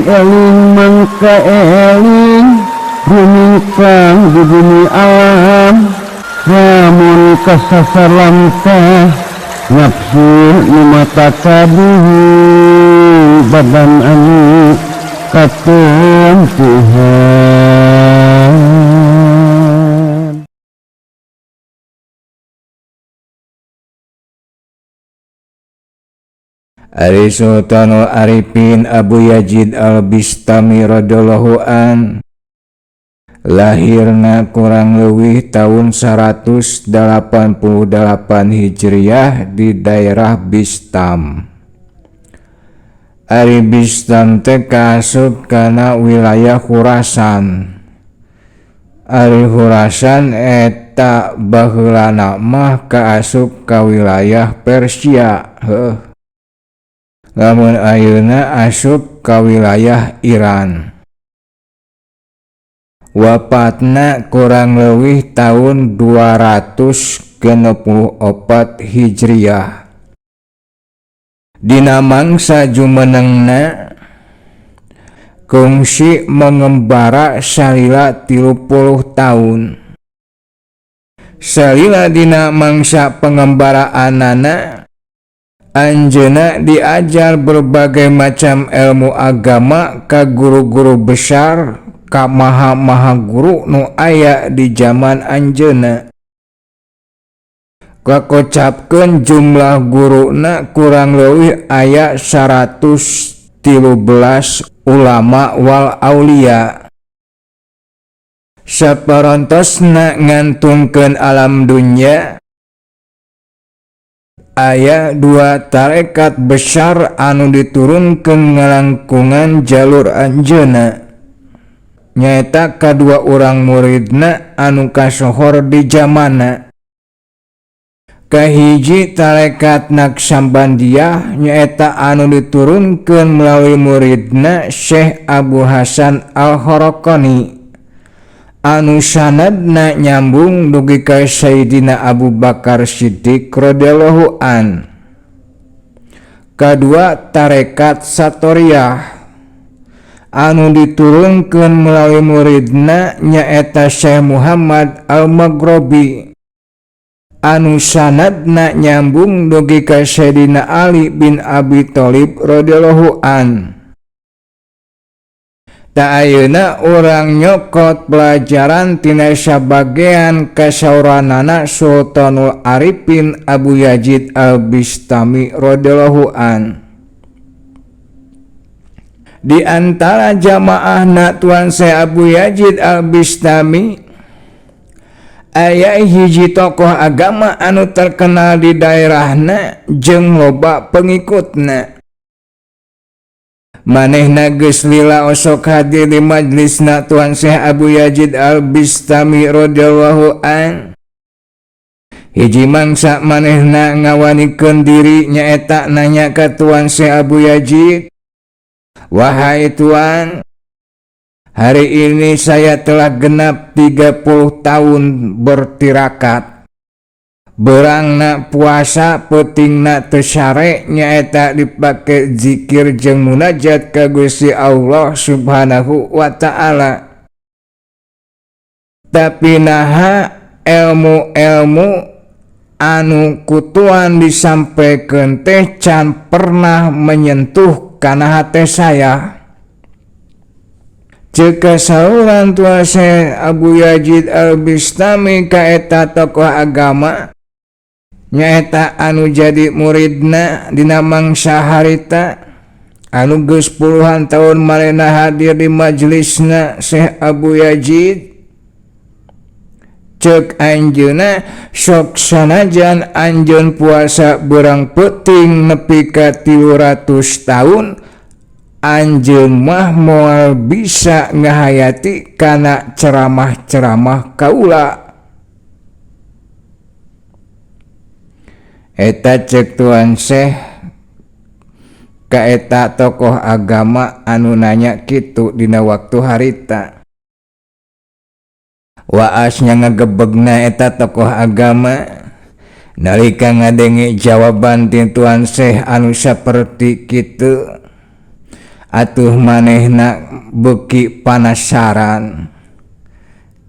Eling mangka eling rumingkang di bumi alam lamun kasasar lamtah nafsu nu mata kaduhu badan anu katempuhan. Ari Sultanul Arifin Abu Yazid Al-Bistami radhiyallahu an lahirna kurang leuwih tahun 188 Hijriah di daerah Bistam. Ari Bistam teh kaasup kana wilayah Khurasan. Ari Khurasan eta baheulana mah kaasup ka wilayah Persia, heuh. Lamun ayeuna asup ka wilayah Iran. Wafatna kurang leuwih tahun 264 Hijriah. Dina mangsa jumenengna kungsi mengembara salila 30 tahun. Salila dina mangsa pengembaraanana anjeunna diajar berbagai macam ilmu agama ka guru-guru besar, ka maha-maha guru nu aya di zaman anjeunna. Kakocapkeun jumlah guruna kurang leuwih aya 113 ulama wal aulia. Saparantosna ngantungkeun alam dunya aya dua tarekat besar anu diturunkeun ngalangkungan jalur anjeunna, nyaeta kadua urang muridna anu kasohor di zamana. Kahiji tarekat Naqsyabandiyah nyaeta anu diturunkeun melalui muridna Syekh Abu Hasan Al-Kharaqani anu sanadna nyambung dugi ka Sayyidina Abu Bakar Siddiq radhiyallahu an. Kadua tarekat Satoriyah anu diturunkeun melalui muridna nyaeta Syekh Muhammad Al-Maghribi anu sanadna nyambung dugi ka Sayyidina Ali bin Abi Thalib radhiyallahu an. Ta ayeuna urang nyokot pelajaran tina sabagean kasauranana Sultanul Arifin Abu Yazid Al-Bistami radhiyallahu an. Di antara jamaahna Tuan Syekh Abu Yazid Al-Bistami aya hiji tokoh agama anu terkenal di daerahna jeung loba pengikutna. Manehna geus lila osok hadir di majlisna Tuan Syekh Abu Yazid Al-Bistami radhiyallahu an. Hiji mangsa manehna ngawanikeun diri nyaeta nanya ka Tuan Syekh Abu Yazid, "Wahai Tuan, hari ini saya telah genap 30 tahun bertirakat. Berangna puasa, peutingna teu sare, nyaeta dipake zikir jeung munajat ka Gusti Allah Subhanahu wa Ta'ala. Tapi naha ilmu-ilmu anu kutuan disampaikan teh can pernah menyentuh kana hate saya." Ceuk kasauran Tuan Syekh Abu Yazid Al-Bistami ka eta tokoh agama nyaeta anu jadi muridna dina mangsa harita anu geus puluhan tahun marena hadir di majelisna Syekh Abu Yazid. Ceuk anjeunna, sok sanajan anjeun puasa berang peuting nepi ka 300 tahun, anjeun mah moal bisa ngahayati kana ceramah-ceramah kaula. Eta ceuk Tuan Syekh ka eta tokoh agama anu nanya kitu dina waktu harita. Waasnya ngagebegna eta tokoh agama nalika ngadenge jawaban ti Tuan Syekh anu saperti kitu. Atuh manehna beuki panasaran.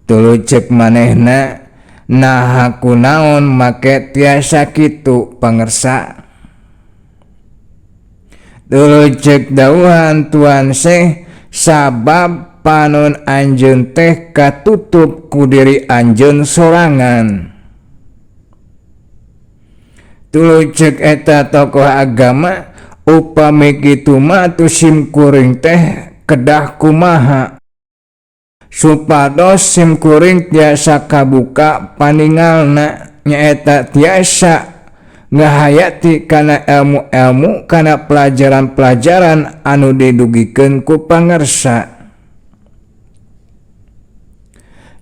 Tuluy ceuk manehna, naha kunaon make tiasa kitu pangersa. Tuluy ceuk dawuhan Tuan Syekh, sabab panon anjeun teh katutup ku diri anjeun sorangan. Tuluy ceuk eta tokoh agama, upami kitu mah atuh simkuring teh kedah kumaha supados simkuring tiasa kabuka paningalna, nyaeta tiasa ngahayati kana ilmu-ilmu kana pelajaran-pelajaran anu didugikeun ku pangersa.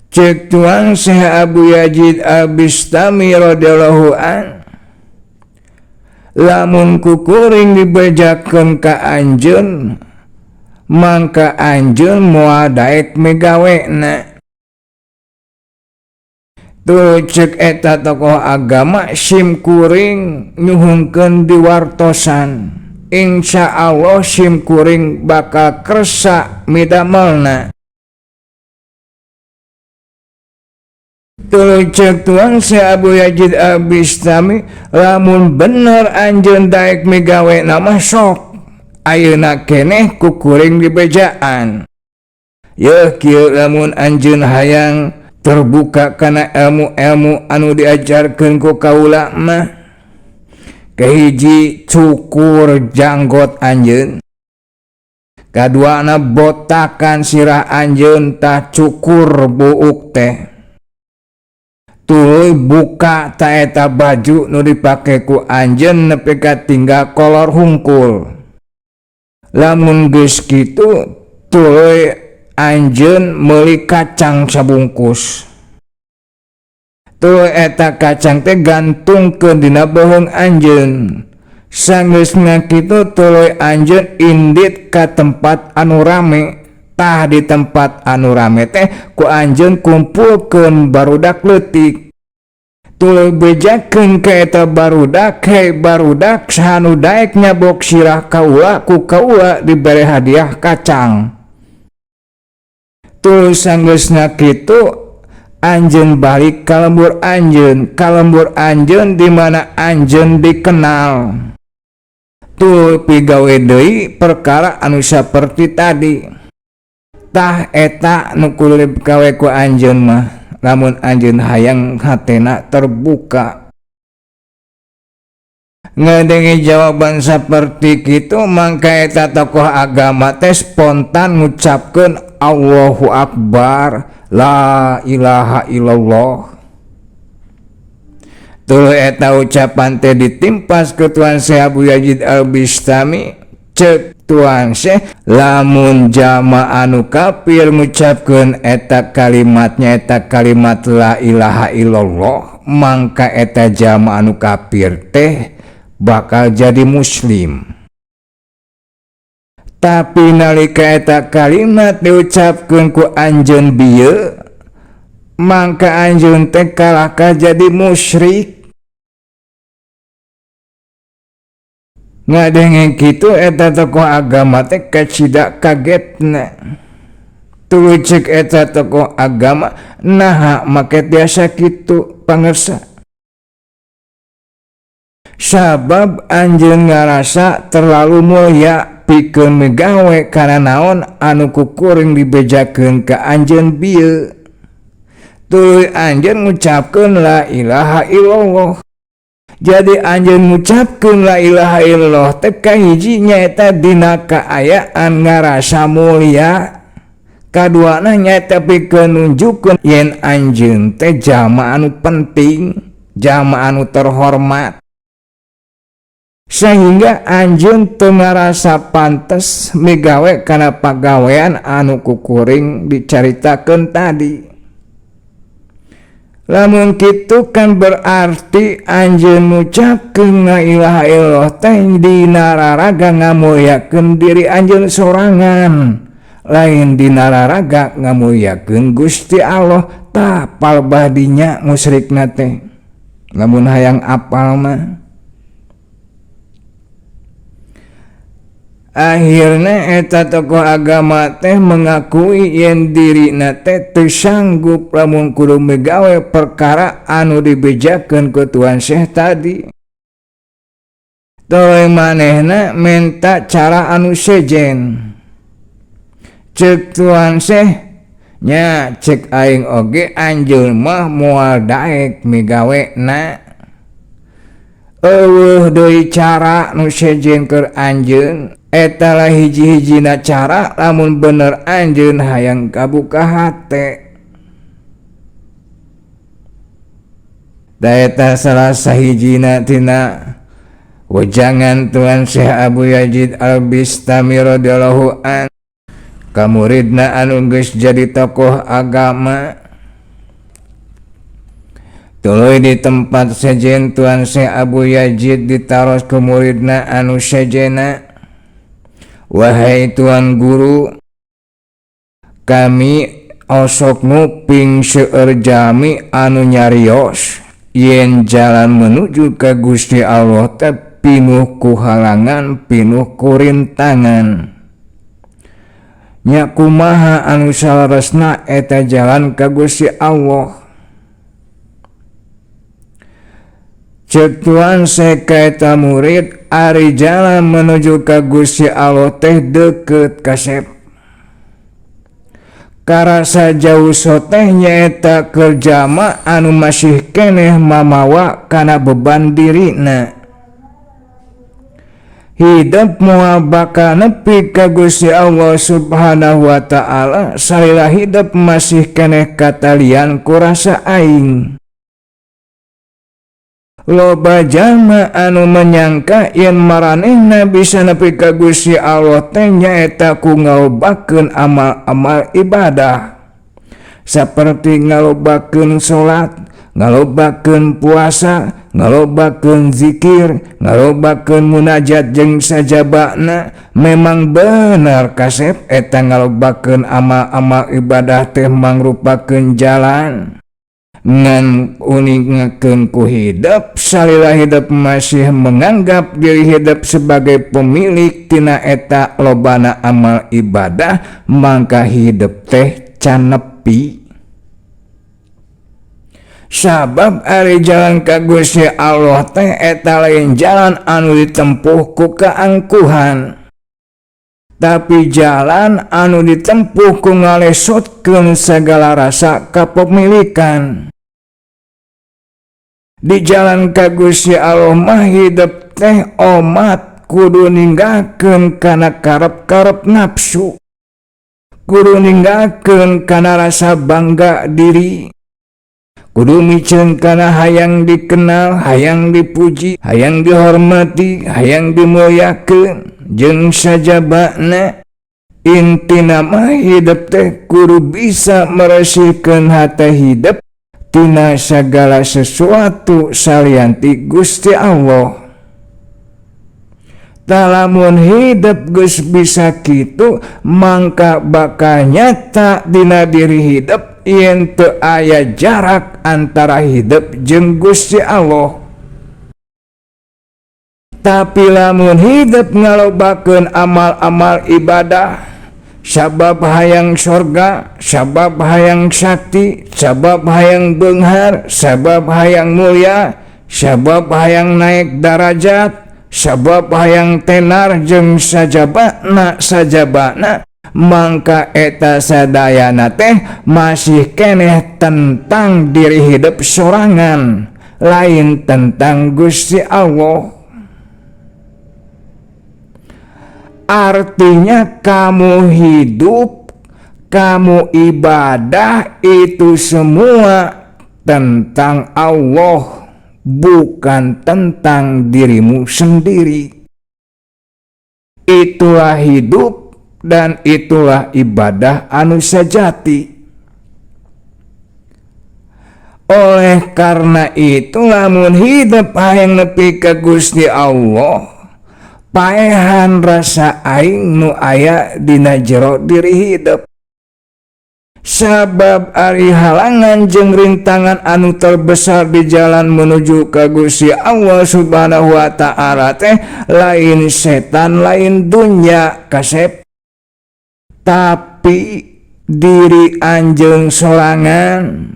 Ceuk Tuan Syekh Abu Yazid Al-Bistami radhiyallahu an, lamun kukuring dibejakeun ka anjeun mangka anjeun moal daek migawena. Tuluy ceuk eta tokoh agama, simkuring nyuhunkeun diwartosan, insya Allah simkuring bakal kersa midamelna. Tuluy ceuk Tuan Syekh Abu Yazid Al-Bistami, lamun bener anjeun daek migawe mah sok ayeuna keneh kukuring dibejaan. Yeuh kieu lamun anjeun hayang terbuka kana ilmu-ilmu anu diajarkeun ku kaula mah, kahiji cukur janggot anjeun, kaduana botakan sirah anjeun tah cukur buuk teh, tuluy buka ta eta baju nu dipake ku anjeun nepi ka tinggal kolor hungkul. Lamun geus kitu tuluy anjeun meuli kacang sabungkus, tuluy eta kacang teh gantungkeun dina beuheung anjeun. Sanggeusna kitu tuluy anjeun indit ka tempat anu rame. Tah di tempat anu rame teh ku anjeun kumpulkeun barudak leutik, tuluy bejakeun ka eta barudak, hei barudak saha nu daek nyabok sirah kaula ku kaula dibere hadiah kacang. Tuluy sanggeusna kitu anjeun balik ka lembur anjeun, ka lembur anjeun di mana anjeun dikenal. Tuluy pigawe deui perkara anu saperti tadi. Tah eta nu kudu digawe ku anjeun mah lamun anjeun hayang hatena terbuka. Ngadenge jawaban saperti kitu mangka eta tokoh agama teh spontan ngucapkeun Allahu Akbar, la ilaha illallah. Tuluy eta ucapan teh ditimpas ke Tuan Syekh Abu Yazid Al-Bistami. Ceuk Tuan Syekh, lamun jama anu kafir ngucapkeun eta kalimatnya eta kalimat la ilaha illallah, mangka eta jama anu kafir teh bakal jadi muslim. Tapi nalika eta kalimat diucapkeun ku anjeun bieu, mangka anjeun teh kalahka jadi musyrik. Ngadenge kitu eta tokoh agama teh kacida kagetna. Tuluy ceuk eta tokoh agama, naha make tiasa kitu pangersa? Sabab anjeun ngarasa terlalu mulia pikeun migawe kana naon anu kukuring dibejakeun ka anjeun bieu. Tuluy anjeun ngucapkeun la ilaha illallah. Jadi anjeun ngucapkeun la ilaha illallah teh kahiji nyaeta dina kaayaan ngarasa mulia, kaduana nyaeta pikeun nunjukkeun yen anjeun teh jalma anu penting, jalma anu terhormat, sehingga anjeun teu ngarasa pantes migawe kana pagawean anu kukuring dicaritakeun tadi. Lamun kitu kan berarti anjeun ngucapkeun la ilaha illallah teh dina raraga ngamuliakeun diri anjeun sorangan, lain dina raraga ngamuliakeun Gusti Allah. Tah palebah dinya musyrikna teh lamun hayang apal mah. Akhirna eta tokoh agama teh mengakui yen dirina teh teu sanggup lamun kudu migawe perkara anu dibejakeun ku Tuan Syekh tadi. Tuluy manehna menta cara anu sejen. Ceuk Tuan Syekh, nya ceuk aing oge anjeun mah moal daek migawena. Eueuh deui cara nu sejen keur anjeun. Eta lah hiji-hijina cara lamun bener anjeun hayang kabuka hate. Da eta salah sahijina tina wejangan Tuan Syekh Abu Yazid Al-Bistami radhiyallahu an ka muridna anu geus jadi tokoh agama. Tuluy di tempat sejen Tuan Syekh Abu Yazid ditaros ku muridna anu sejena, wahai Tuan Guru, kami osok nguping seueur jalmi anu nyarios yen jalan menuju ka Gusti Allah teh pinuh ku halangan, pinuh ku rintangan. Nya kumaha anu saleresna eta jalan ka Gusti Allah? Ceuk Tuan Syekh ka eta murid, ari jalan menuju ka Gusti Allah teh deukeut kasep. Karasa jauh soteh nyaeta keur jalma anu masih keneh mamawa kana beban dirina. Hidup moal bakal nepi ka Gusti Allah Subhanahu wa ta'ala salila hidup masih keneh katalian ku rasa aing. Loba jalma anu menyangka yen maranehna bisa nepi ka Gusti Allah teh nyaeta ku ngalobakeun amal-amal ibadah, saperti ngalobakeun salat, ngalobakeun puasa, ngalobakeun zikir, ngalobakeun munajat jeung sajabana. Memang bener kasep eta ngalobakeun amal-amal ibadah teh mangrupakeun jalan. Ngan uningakeun ku hidup salila hidup masih menganggap diri hidup sebagai pemilik tina eta lobana amal ibadah, mangka hidup teh canepi. Sabab ari jalan ka Gusti Allah teh eta lain jalan anu ditempuh ku kaangkuhan, tapi jalan anu ditempuh ku ngalesotkeun sagala rasa kapemilikan. Di jalan ka Gusti Allah mah hidup teh omat kudu ninggalkeun kana karep-karep nafsu, kudu ninggalkeun kana rasa bangga diri, kudu miceun kana hayang dikenal, hayang dipuji, hayang dihormati, hayang dimuliakeun jeung sajabana. Intina mah hidup teh kudu bisa meresihkeun hate hidup tina sagala sesuatu salianti Gusti Allah. Talamun hidup geus bisa kitu, mangka bakal nyata dina diri hidup yen teu aya jarak antara hidup jeung Gusti Allah. Tapi lamun hidup ngalobakeun amal-amal ibadah, sabab hayang sorga, sabab hayang sakti, sabab hayang beunghar, sabab hayang mulia, sabab hayang naik darajat, sabab hayang tenar jeung sajabana sajabana, mangka eta sadayana teh masih keneh tentang diri hidup sorangan, lain tentang Gusti Allah. Artinya kamu hidup, kamu ibadah itu semua tentang Allah, bukan tentang dirimu sendiri. Itulah hidup dan itulah ibadah anu sejati. Oleh karena itu lamun hidup hayang nepi ka Gusti Allah, paehan rasa aing nu aya dina jero diri hidup. Sabab ari halangan jeung rintangan anu terbesar di jalan menuju ka Gusti Allah Subhanahu wa Ta'ala teh lain setan, lain dunya, kasep, tapi diri anjeun sorangan,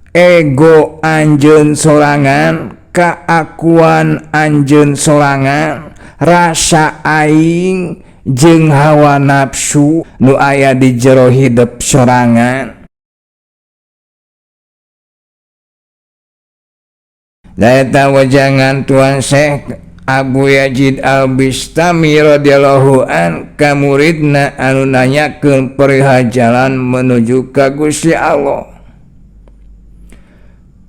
ego anjeun sorangan, keakuan anjeun sorangan, rasa aing jeung hawa nafsu nu aya di jero hidep sorangan. Eta wejangan Tuan Syekh Abu Yazid Al-Bistami radhiyallahu an ka muridna anu nanyakeun perihal jalan menuju ka Gusti Allah.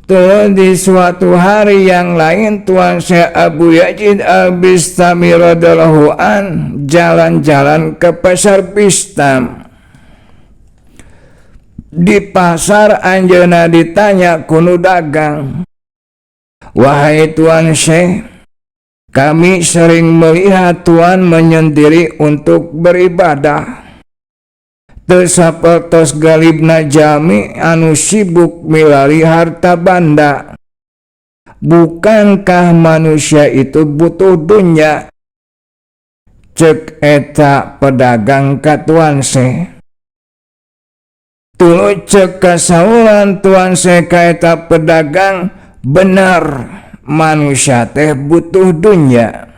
Tuluy di suatu hari yang lain Tuan Syekh Abu Yazid Al-Bistami radhiyallahu an jalan-jalan ke pasar Bistam. Di pasar anjeunna ditanya ku nu dagang, "Wahai Tuan Syekh, kami sering melihat Tuan menyendiri untuk beribadah. Teu sapertos galibna jalmi anu sibuk milari harta banda. Bukankah manusia itu butuh dunia?" Cek eta pedagang ka Tuan Syekh. Tuluy cek kasauran Tuan Syekh ka eta pedagang, "Benar, manusia teh butuh dunia,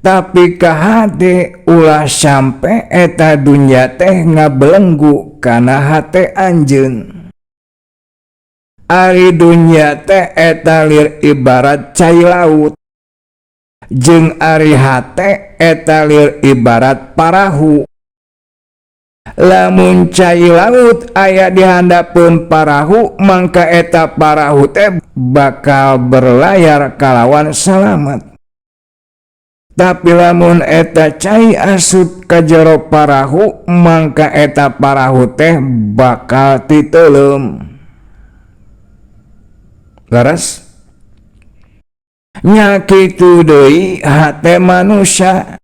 tapi kahade ulah sampai eta dunia teh ngabelenggu kana hate anjeun. Ari dunia teh eta lir ibarat cai laut, jeung ari hate eta lir ibarat parahu. Lamun cai laut aya di handapeun parahu, mangka eta parahu teh bakal berlayar kalawan salamet. Tapi lamun eta cai asup ka jero parahu, mangka eta parahu teh bakal titeuleum." Leres? Nya kitu deui hate manusia.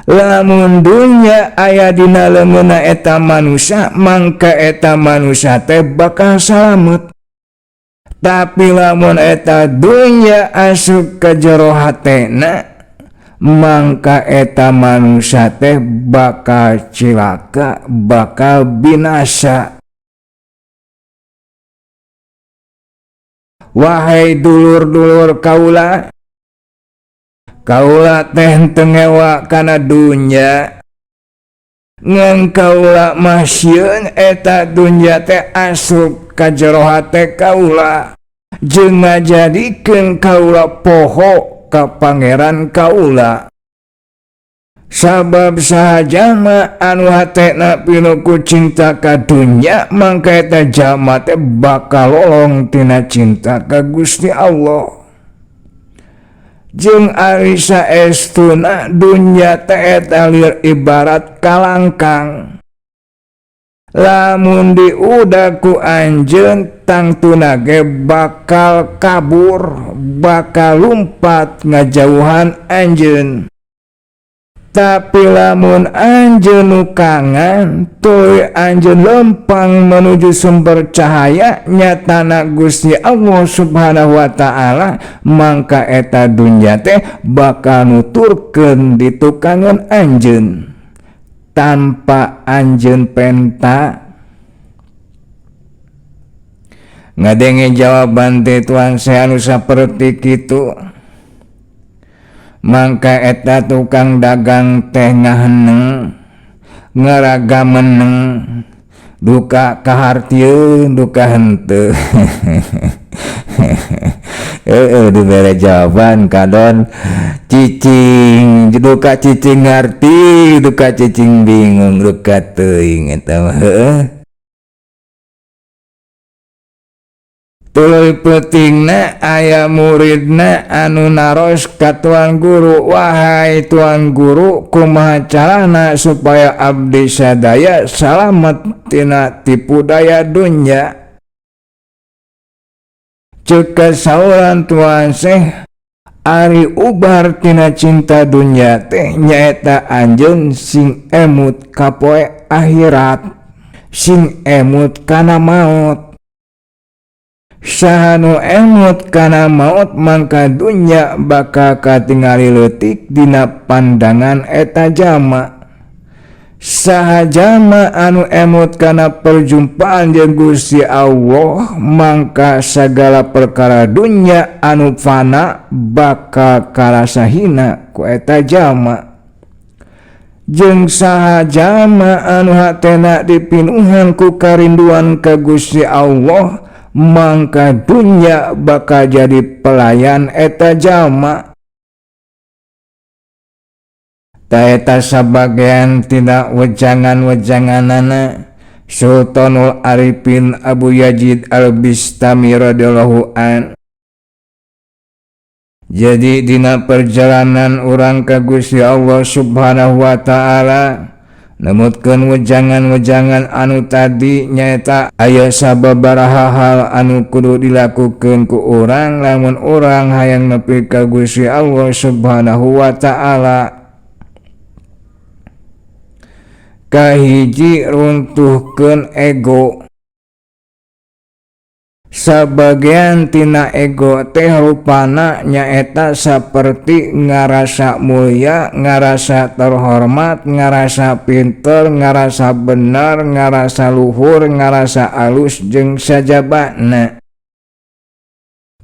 Lamun dunya aya dina leungeunna eta manusia, mangka eta manusia teh bakal salamet. Tapi lamun eta dunya asup ka jero hatena, mangka eta manusia teh bakal cilaka, bakal binasa. Wahai dulur-dulur kaula, kaula teh teu ngewa kana dunya, ngan kaula mah sieun eta dunya teh asup ka jero hate kaula jeung ngajadikeun kaula poho ka pangeran kaula. Sabab saha jalma anu hatena pinuh ku cinta ka dunya, mangka eta jalma teh bakal lolong tina cinta ka Gusti Allah. Jeung ari saestuna dunya teh eta lir ibarat kalangkang. Lamun diudag ku anjeun, tangtuna ge bakal kabur, bakal lumpat ngajauhan anjeun. Tapi lamun anjeun nu kangen, tuluy anjeun lempang menuju sumber cahaya nyatana Gusti Allah Subhanahu wa Ta'ala, mangka eta dunya teh bakal nuturkeun di tukangan anjeun tanpa anjeun penta. Ngadenge jawaban teh Tuan Syekh anu saperti kitu, mangka eta tukang dagang teh ngaheneng, ngaraga meneng, duka kahartieun duka henteu. Dibere jawaban kadon cicing, duka cicing ngarti, duka cicing bingung, duka teuing eta mah. Heeh. Tuluy peutingna aya muridna anu naros ka tuan guru, "Wahai tuan guru, kumaha carana supaya abdi sadaya salamet tina tipu daya dunya?" Ceuk kasauran Tuan Syekh, "Ari ubar tina cinta dunya teh nyaeta anjeun sing emut ka poe akhirat." Sing emut kana maot. Saha nu emut kana maot, mangka dunya bakal katingali leutik dina pandangan eta jalma. Saha jalma anu emut kana perjumpaan jeung Gusti Allah, mangka sagala perkara dunya anu fana bakal karasa hina ku eta jalma. Jeung saha jalma anu hatena dipinuhan ku karinduan ka Gusti Allah, mangka dunya bakal jadi pelayan eta jalma. Tah, eta sabagean tina wejangan-wejanganana Sultanul Arifin Abu Yazid Al-Bistami radhiyallahu an. Jadi dina perjalanan urang ka Gusti Allah Subhanahu wa Ta'ala, nemutkeun wejangan-wejangan anu tadi, nyaeta aya sababaraha hal anu kudu dilakukeun ku urang lamun urang hayang nepi ka Gusti Allah Subhanahu wa Ta'ala. Kahiji, runtuhkeun ego. Sabagean tina ego teh rupana nyaeta saperti ngarasa mulia, ngarasa terhormat, ngarasa pinter, ngarasa bener, ngarasa luhur, ngarasa alus, jeung sajabana.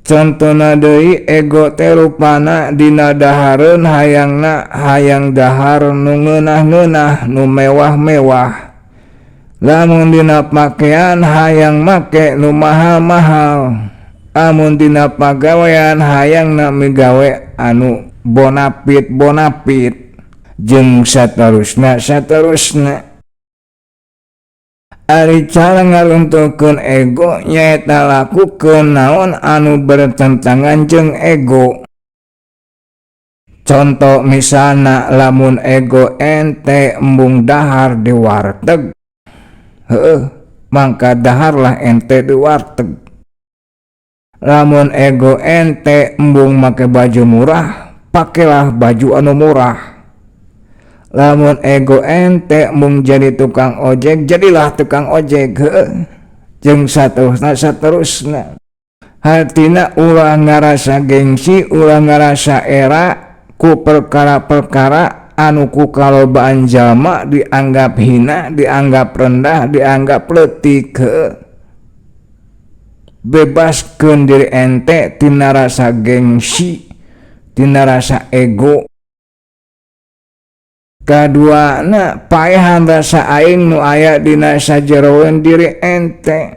Contona deui, ego teh rupana dina dahareun hayangna hayang dahar nu ngeunah-ngeunah, nu mewah-mewah. Lamun dina pakaian, hayang make nu mahal-mahal. Amun dina pagawean, hayangna migawe anu bonafit bonafit, jeung saterusna saterusna. Ari cara ngaruntuhkeun ego nyaeta lakukeun naon anu bertentangan jeung ego. Contoh misalna, lamun ego ente embung dahar di warteg, heueuh, mangka daharlah ente di warteg. Lamun ego ente embung make baju murah, pakailah baju anu murah. Lamun ego ente embung jadi tukang ojek, jadilah tukang ojek, heueuh, jeung saterusna saterusna. Hartina ulah ngarasa gengsi, ulah ngarasa era ku perkara-perkara anu ku kalobaan jalma dianggap hina, dianggap rendah, dianggap leutik, heueuh. Bebaskeun diri ente tina rasa gengsi, tina rasa ego. Kaduana, paehan rasa aing nu aya dina sajeroeun diri ente,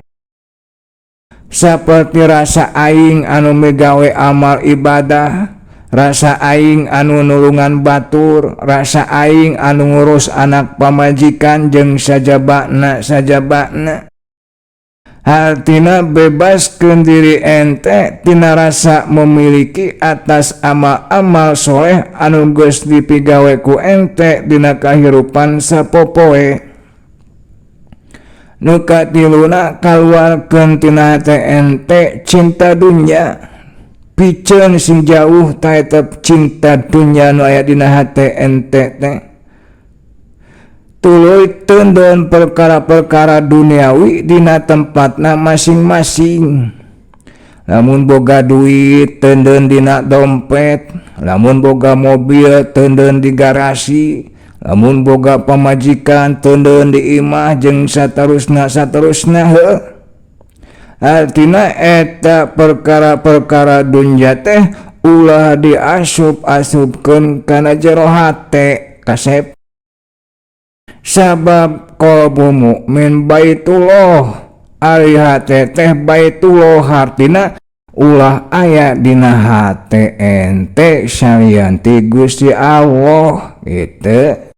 saperti rasa aing anu migawe amal ibadah, rasa aing anu nulungan batur, rasa aing anu ngurus anak pamajikan, jeung sajabana sajabana. Hartina bebaskeun diri ente tina rasa memiliki atas amal-amal soleh anu geus dipigawe ku ente dina kahirupan sapopoe. Nu katiluna, kaluarkeun tina hate ente cinta dunya. Piceun sing jauh ta eta cinta dunya nu aya dina hate ente teh. Tuluy teundeun perkara-perkara duniawi dina tempatna masing-masing. Lamun boga duit, teundeun dina dompet. Lamun boga mobil, teundeun di garasi. Lamun boga pamajikan, teundeun di imah, jeung saterusna saterusna, heuh. Artina eta perkara-perkara dunya teh ulah diasup-asupkeun kana jero hate, kasep. Sabab qalbu mukmin baitullah, ari hate teh baitullah, hartina ulah aya dina hate ente salian ti Gusti Allah gitu.